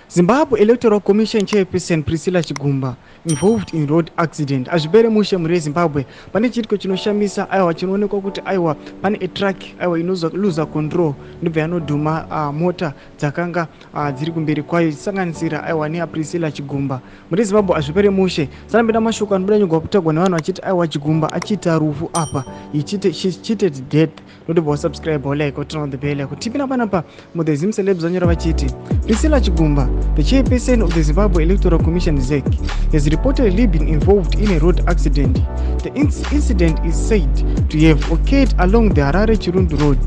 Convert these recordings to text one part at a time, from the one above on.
Zimbabwe Electoral Commission Chairperson Priscilla Chigumba involved in road accident. Hazvipere mushe mhuri yeZimbabwe. Pane chiitiko chinoshamisa aiwa chinoonekwa kuti aiwa pane a truck aiwa inoluza control ndobva yanodhuma mota dzakanga dziri kumberi kwayo ichisanganisira aiwa neyaPriscilla Chigumba. Mhuri yeZimbabwe hazvipere mushe. Sanapinda mashoko anobuda nyogwa kutagwa nevanhu vachiti aiwa Chigumba achiita rufu apa. He cheated, she cheated death. Notobva wasubscribe, walike, waturn on the bell yako. Tipinda panapa muThe Zim Celebs vanyora vachiti Priscilla Chigumba, the chairperson of the Zimbabwe Electoral Commission ZEC, has reportedly been involved in a road accident. The incident is said to have occurred along the Harare Chirundu Road.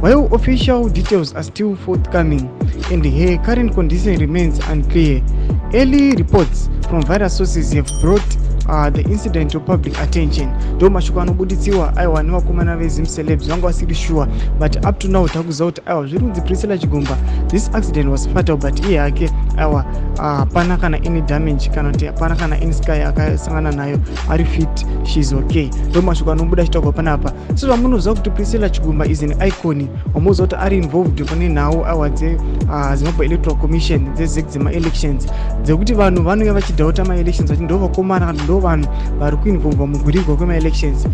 While official details are still forthcoming and her current condition remains unclear, early reports from various sources have brought the incident to public attention. Ndo mashoko anobuditsiwa aiwa nevakomana veZim Celebs vanga vasiri sure, but up to now takuziva kuti aiwa zviri kunzi Priscilla Chigumba, this accident was fatal, but iye hake aiwa hapana kana any damage kana kuti hapana kana any scar akasangana nayo, ari fit, she's okay. Ndo mashoko anobuda achitaurwa panapa. Sezvamunoziva kuti Priscilla Chigumba is an icon wamunoziva kuti ari involved kune nhau aiwa dzeZimbabwe Electoral Commission, dzeZEC, dzemaelections, dzekuti vanhu vanouya vachidoubta maelections vachiti ndo vakomana kana ndo vanhu vari kuinvolva mukurigwa kwemaelections.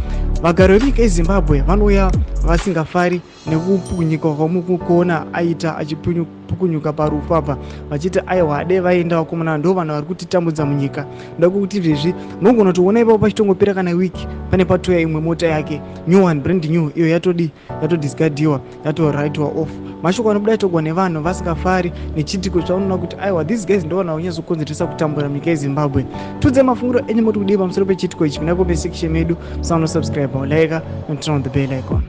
Vagari venyika yeZimbabwe vanouya vasingafari nekupukunyika kwamukuona aita achipukunyuka parufu apa, vachiti aiwa ade vaenda vakomana, ndo vanhu vari kutitambudza munyika. Ndakuti izvezvi munogona kutoona ipapo pachitongopera kana wiki pane patoya imwe mota yake, new one, brand new, iyo yatodi yatodiscardiwa, yatowritwa off. Mashoko anobuda aitogwa nevanhu vasingafari nechiitiko chaunoona kuti aiwa these guys ndo vanhu vanyatsokonzeresa kutambura munyika yeZimbabwe. Tudze mafungiro enyu, moti kudii pamusoro pechiitiko ichi? Pinda comment section medu, musanosubscribe, like and turn on the bell icon.